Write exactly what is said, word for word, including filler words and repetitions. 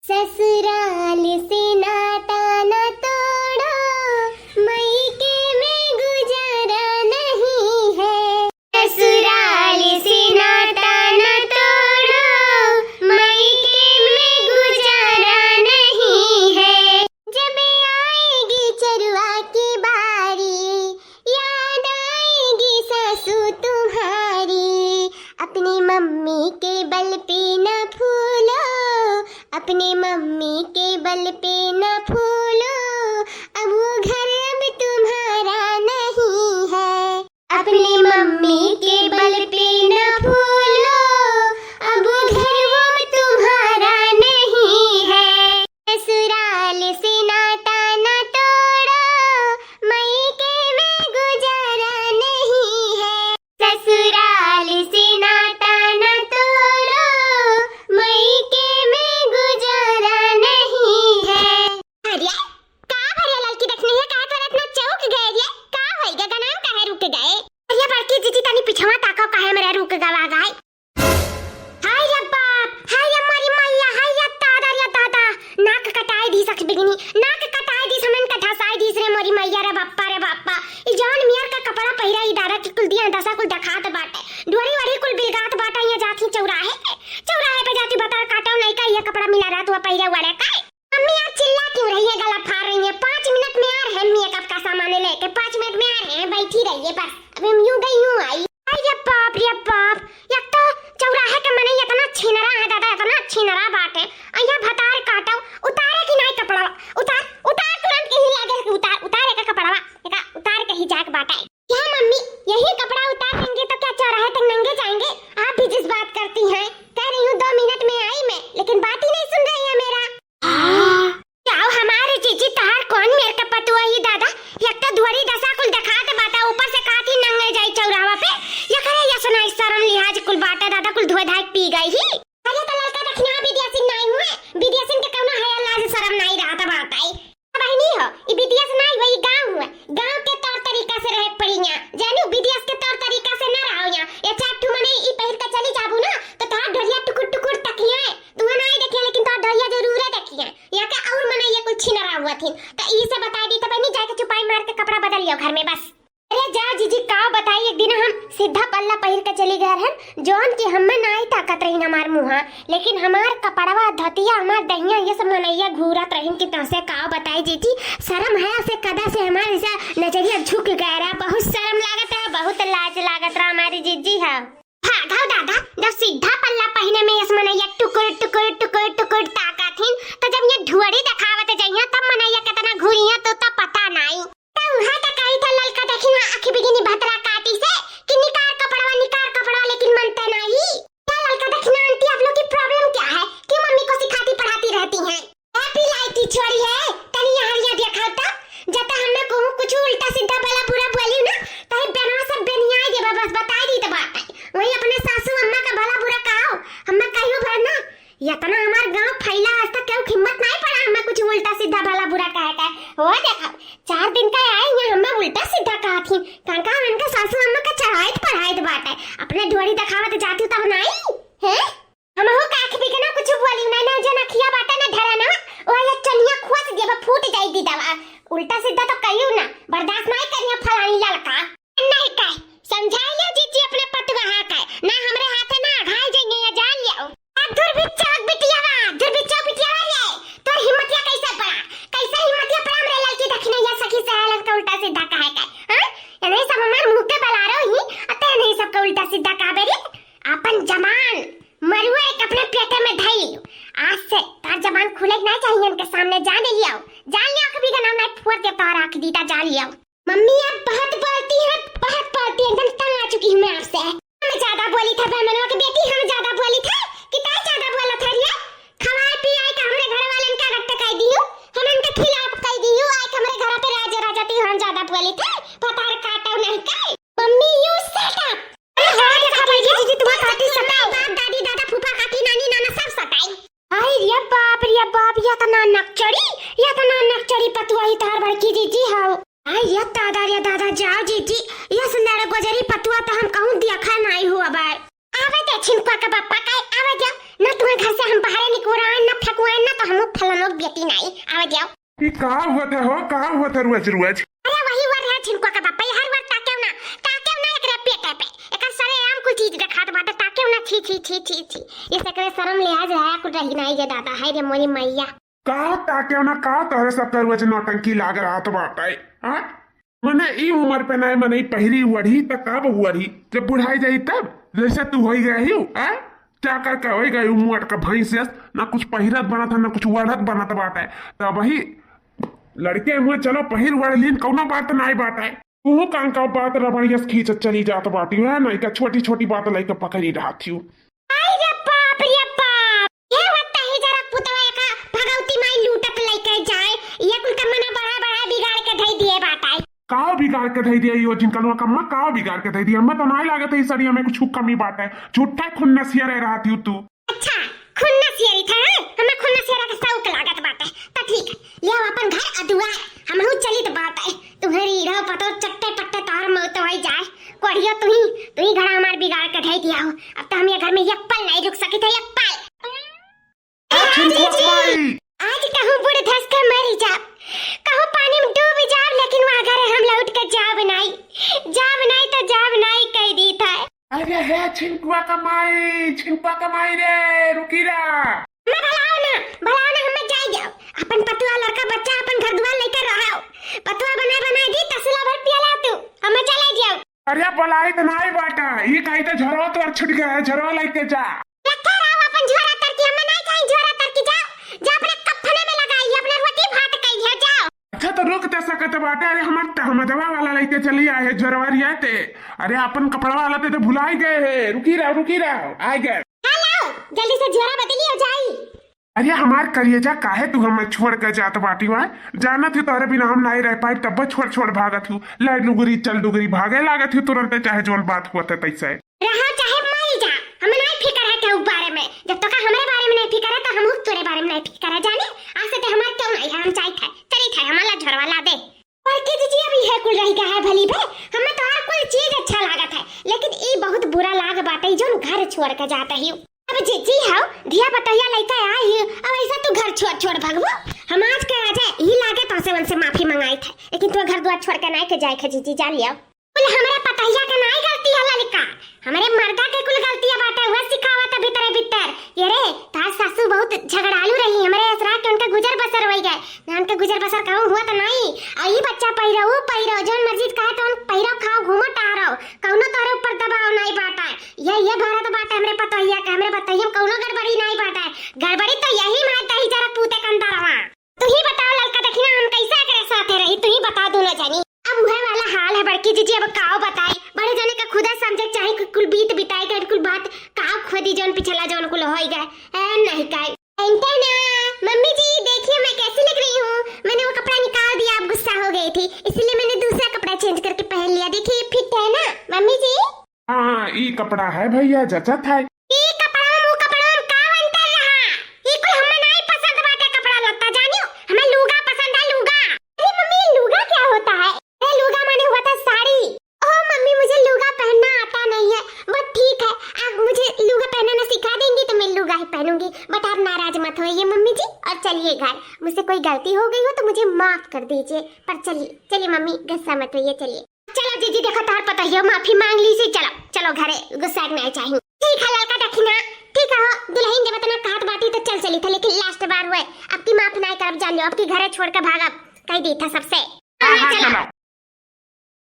ससुराल से नाता न तोड़ो, मइके में गुजारा नहीं है। ससुराल से नाता न तोड़ो, मइके में गुजारा नहीं है। जब आएगी चरुआ की बारी, याद आएगी सासू तुम्हारी। अपनी मम्मी के बल पे न फूलो, अपने मम्मी के बल पे न फूलो, अब वो घर अब तुम्हारा नहीं है। अपनी मम्मी के बल पे न फूलो, अब वो घर वो तुम्हारा नहीं है। ससुराल से नाता न तोड़ो, मइके में गुजारा नहीं है। ससुराल से नाता न तोड़ो, मइके में गुजारा नहीं है। अरे, का भरिया ललकी देखनी है, काहे तोरा इतना चौंक गए रे? का होई गे, गनाम काहे रुक गए? अरे बड़की जीजी, तनी पिछवा ताको, काहे मेरा रुक गवा गाय? हाय रे बाप, हाय रे मोरी मैया, हाय रे दादा रे दादा, नाक कटाई दीस अखी बिगनी, नाक कटाई दीस, हमन का धसाई दीस रे मोरी मैया रे बाप्पा रे बाप्पा। ई जवन मेर का कपड़ा पहिरा, ई दादा की कुल दिया दसा कुल देखात बाटे, डोरी वोरी कुल बिलगात बाटे। यहाँ जाती चौराहे पे, चौराहे पे जाती भतार काटो नहीं का, ये कपड़ा मिला रहा तू पहिरे वाले का। मम्मी, आप चिल्ला क्यों रही है, गला फाड़ रही है? पाँच मिनट में आ रहे हैं मेकअप का सामान लेके, पाँच मिनट में आ रहे हैं, बैठी रहिए बस, अभी हम यूं गई यूं आई। अरे बाप रे बाप, एक तो चौराहे के मनई इतना छिनरा है दादा, इतना छिनरा बाटे। अइया भतार काटो, उतारे कि नाई कपड़ा, उतार, उतार, तुरंत कहीं लागल कि उतार, उतार एक कपड़वा, एक उतार कहीं जाके बाटे। क्या मम्मी, यही कपड़ा उतार देंगे तो क्या चौराहे तक नंगे जाएंगे? आप भी जिस बात करती हैं, कह रही हूँ दो मिनट में आई मैं, लेकिन बात ही नहीं सुन रही है मेरा। जाओ हमारे जीजी, तहार कौन मेर का पतुआ ही दादा, एक तो धोरी दसा कुल देखात बाटा, ऊपर से कहती नंगे जाई चौराहा पे, ये करे ये सुनाई शर्म लिहाज कुल बाटा दादा, कुल धोए धाए पी गई ही। अरे तो ललका दखिना विद्यासिन नाई हुए, विद्यासिन के कौनो हया लाज शर्म नाई रहत बाटा। बहिनी हो, ई विद्यासिन नाई हुए, ई गाँव हुए, गाँव के तौर तरीका से रहे पड़ी यहाँ, जानू विद्यास के तौर तरीका से ना रहो यहाँ। ये चार ठू मने ई पहिर के चली जाबू ना, तो तहार ढोरिया टुकुर टुकुर तकिए, तू नाई देखिए, लेकिन तोर ढोरिया जरूरे देखिए। यहाँ के और मनई ये कुल छिनरा हुआ थी, तो ई से बताई दी, तो बहिनी जाके चुपाई मार के कपड़ा बदल लियो घर में बस। अरे जाओ जीजी, का बताई, एक दिन हम सीधा पल्ला पहिर के चली गए रहन, जौन कि हमें नाई ताकत रही हमार मुँहा, लेकिन हमार कपड़वा धोतिया, हमार दहिया, ये सब मनैया घूरत रही कि तोसे का बताई जीजी, शर्म है से कदा से हमार ऐसा नजरिया झुक गया रहा, बहुत शर्म लागत है, बहुत लाज लागत रहा हमारी जीजी है। भागव दादा, जब सीधा पल्ला पहिने में यस मनैया टुकुर, टुकुर, टुकुर, टुकुर ताकत हिन, तो जब ये ढुअड़ी देखावत जइया, तब मनैया कितना घुरिया, तो तब पता नाई। तो उहाँ तो कही था ललका देखी ना, आँखी बिगिनी भतरा काटी से कि निकार कपड़वा, निकार कपड़वा, लेकिन मनते नाई। क्या ललका देखी ना आंटी, आप लोग की problem क्या है? क्यों मम्मी को सिखाती पढ़ाती रहती हैं? ए पिलाई की छोरी है, तनी यहाँ, यहाँ देखा तो, जब तक हमें कहूँ कुछ उल्टा सीधा भला बुरा बोली ना, तही बेनवा सब बेनियाई देबा, बस बताई दी तो बात है। वही अपने सासू अम्मा का भला बुरा कहो, हमें कहियो भर ना। इतना हमार गांव फैला, आज तक केहू हिम्मत नहीं पड़ा हमें कुछ उल्टा सीधा भला बुरा कहे का। हो देखा, चार दिन का आए यहाँ हमें उल्टा सीधा कहा थी, कान का इनका सासू अम्मा का चढ़ाई तो पढ़ाई तो बात है, अपने ढोरी दिखावत जाती तब नहीं है। हमहू का आँख बिगना कुछ बोली ना, ना जना खिया बाटा ना धरा ना, ओ ये चनिया खोस देबा फूट जाई दीदावा। उल्टा सीधा तो कहियो ना, बर्दाश्त नहीं करिया फलानी ललका। नहीं कहे, समझाई लियो जीजी अपने पतुआ का, ना हमरे हाथे ना अघाई जाएंगे या जान लियो। आ दुर्बिच्चक बिटियावा, दुर्बिच्चक बिटियावा रे, तोर हिम्मतिया कैसे पड़ा, कैसे हिम्मतिया पड़ा हमरे ललकी दखिनैया सखी सहेलन का उल्टा सीधा कहे का, हाँ? ये नहीं सब हमार मुँह के बलारो ही, अते नहीं सबका उल्टा सीधा कहबे रे। आपन जबान मरुआ एक अपने पेटे में धई। आज से तार जबान खुले के ना चाहिए इनके सामने, जान लियो, जान लियो, कभी का नाम नहीं फोड़ दे तार आँख दीदा, जान लियो। मम्मी आप बहुत बोलती हैं, बहुत बोलती हैं, एकदम तंग आ चुकी हूँ मैं आपसे। हम ज्यादा बोली था ब्राह्मणवा के बेटी, हम ज्यादा बोली था कि तै ज्यादा बोला था रे। खवाए पियाए का हमरे घर वालन का गट्ट कह दियो, हम इनके खिलाफ कह दियो, आए के हमरे घर पे राज राजा ती हम ज्यादा बोली थे, भतार काटो नहीं कहे। मम्मी you shut up। अरे हाँ, देखा भाई जी, जी, तुम्हारे खातिर सताओ। बाप, दादी, दादा, फूफा, काकी, नानी, नाना सब सताई। आई रे बाप रे बाप, ये तना नकचड़ी, ये तना नकचड़ी पतुआ ही तार बड़की जीजी हाउ। आई ये दादा रे दादा, जाओ जीजी, ये सुंदर गोजरी पतुआ तो हम कहूँ देखा नहीं हुआ बाय। आवे दे छिनकुआ के पप्पा का, आवे दे। ना तुम्हारे घर से हम बाहरे निकुराएन, ना फेंकुआएन, ना तो हमहू फलनोक बेटी नाई। आवे जाओ। ई का होत है हो, का होत है रोज रोज? अरे वही वर है छिनकुआ का बापा, हर वर ताकेउ ना, ताकेउ ना एकरे पेटे पे। एकर सरेआम कुल चीज देखात बाटे, ताकेउ ना, छी, छी, छी, छी, छी। इस एकरे शर्म लिहाज रहा कुल रही नाई गे दादा, हाय रे मोरी मैया। का ताकेउ ना, का तोहरे सबका रोज नौटंकी लाग रहत बाटे, हाँ? मने ई उमर पे नाई, मने ई पहिरी ओढ़ी त कब ओढ़ी? जब बुढ़ाई जाई तब? जैसे तू होई गई हूँ, हाँ? क्या करके होई गई हूँ मोट का भैंस यस? ना कुछ पहिरत बनत है, ना कुछ ओढ़त बनत बाटे। त वही लड़के मुँह चलो पहिर ओढ़ लीन, कौनो बात नाई बाटे। तू कान का बात रबड़ियस खींच चली जात बाटी, है ना? इका छोटी छोटी बात लइके पकड़ी रहत हूँ। आई रे बाप रे बाप, ये होता ही जरा पुतवा का भगवती माई लूटत लइके जाए, ये कुल का मना बढ़ा बढ़ा बिगाड़ के धई दिए बाटे। काव बिगाड़ के धई दिए यो जिनकलवा कम्मा, काव बिगाड़ के धई दिए? हमें तो नाई लागत है ई सड़िया में कुछ कमी बाटे, झूठा खुन्नसियरे रहत हूँ तू। अच्छा, खुन्नसियरी था, हैं? हमें खुन्नसियरा के शौक लागत बाटे, त ठीक है, ले आओ अपन घर अदुआर, हमहू चलित बाटे। तुम्हारी रहो पतो चट्टे पट्टे तार मौत होई जाए, कोढ़ियो तुही, तुही घड़ा हमार बिगाड़ के धई दिया हो। अब तो हम ये घर में एक पल नाई रुक सकित है, एक पल। ए, ए, राम छिनकुआ जी, माई। आज कहूँ बुढ़ धस के मरी जाब, कहूँ पानी में डूब जाब, लेकिन वहाँ घरे हम लौट के जाब नाई, जाब नाई तो जाब नाई कह दी था। अरे हे छिनकुआ का माई, छिनकुआ का माई रे, रुकी रा। मैं भलाओ ना, भलाओ ना, हमें जाए जाओ। अपन पतुआ लड़का बच्चा, अपन घर दुआर लेकर रहो। पतुआ बनाए बनाए दी, तसला भर पियला तू, हमें चले जाओ। अरे बोलाई तो नाई बाटा, ये कही तो झरवा तोर छूट गया है, झरवा लेके जा। रखे रहो अपन झोरा तर की, हमें नहीं चाहिए झोरा तर की, जाओ, जा अपने कफने में लगाई, अपने रोटी भात कही है, जाओ। अच्छा तो रुक ते सकत बाटे, अरे हमार तहमदवा वाला लेके चली आए है झोरवा रिया ते, अरे अपन कपड़वा वाला ते तो भुलाई गए है, रुकी रहो, रुकी रहो, आ गए। हाँ लाओ, जल्दी से झोरा बदली हो जाई। अरे हमार करेजा, काहे तू हमें छोड़ के जात बाटी वाय? जानत ही तोहरे बिना हम नाई रह पाई, तब छोड़ छोड़ भागत हूँ। ले डुगरी, चल डुगरी, भागे लागत हूँ तुरंते, चाहे जौन बात हुआ था तैसे। रहा चाहे मरी जा, हमें नाई फिकर है तेरे बारे में। जब तोका हमरे बारे में नाई फिकर है, तो हम तोरे बारे में नाई फिकर है, जाने? आज से ते हमार क्यों नाई है, हम जाइत है, चलित है, हमार ला झोरवा ला दे। बड़की जीजी, अब इहे कुल रहि गा है भली भे, हमें तोहार कुल चीज अच्छा लागत है, लेकिन ई बहुत बुरा लाग बाटे, ई जौन घर छोड़ के जात ही। अब जीजी हौ, धिया पतहिया लइका आई ही, अब ऐसा तू घर छोड़ छोड़ भगबो? हम आज के आ जाए, ई लागे तोसे उनसे माफी मंगाइत है, लेकिन तू घर द्वार छोड़ के नाई के जाए के जीजी, जा लिया। कुल हमरे पतहिया के नाई गलती है ललिका, हमरे मर्दा के कुल गलतिया बाटे, उहे सिखावत है भीतरे भीतर। ये रे, तार सासू बहुत झगड़ालू रही, हमरे असरा के उनका गुजर बसर होई गए। ना उनका गुजर बसर कहूँ हुआ तो नाई। आ ई बच्चा पहिरो, ऊ पहिरो, जौन मर्जी कहे तौन पहिरो, खाओ, घूमो, टहरो, कौनो तोहरे ऊपर दबाव नाई बाटे। ये, ये भारत बाटे हमरे पतोहिया के, हमरे पतोहिया में कौनो गड़बड़ी नाई बाटे। गड़बड़ी तो यही में है, तही जरा पूते के अंदर हवा। तू ही बताओ ललका दखिना, हम कैसे एकरे साथे रही, तू ही बताओ दोनों जनी। अब उहे वाला हाल है बड़की जीजी, अब काओ बताई, बड़े जने का खुदा समझे चाहे कि कुल बीत बिताए गए, कुल बात काओ खोदी जौन पिछला जौन कुल होई गए, ए, नहीं काई। एंटना, मम्मी जी देखिए मैं कैसी लग रही हूँ, मैंने वो कपड़ा निकाल दिया, आप गुस्सा हो गई थी, इसलिए मैंने दूसरा कपड़ा चेंज करके पहन लिया, देखिए ये फिट है ना मम्मी जी। हाँ, ई कपड़ा है भैया, जचत है। ई कपड़ा में, वो कपड़ा में का अंतर रहा? ई कुल हमें नहीं पसंद बाटे कपड़ा लत्ता, जानियो, हमें लूगा पसंद है, लूगा। अरे मम्मी, लूगा क्या होता है? अरे लूगा माने हुआ था साड़ी। ओ मम्मी, मुझे लूगा पहनना आता नहीं है। वो ठीक है, आप मुझे लूगा पहनना सिखा देंगी तो मैं लूगा ही पहनूंगी, but आप नाराज मत होइए मम्मी जी, और चलिए घर। मुझसे कोई गलती हो गई हो तो मुझे माफ कर दीजिए, पर चलिए, चलिए मम्मी, गुस्सा मत होइए, चलिए। चलो जीजी, देखो तोहर पतोहियो माफी मांग ली से, चलो, चलो घरे, गुस्सा के नहीं चाहिए। ठीक है ललका दखिना, ठीक है हो, दुल्हन जब इतना कहत बाटी तो चल चली था, लेकिन last बार हुए, अब की माफ नहीं करब, जान लो, अब की घरे छोड़ के भागब, कह दी था सबसे। हाँ, हाँ, चलो। चलो।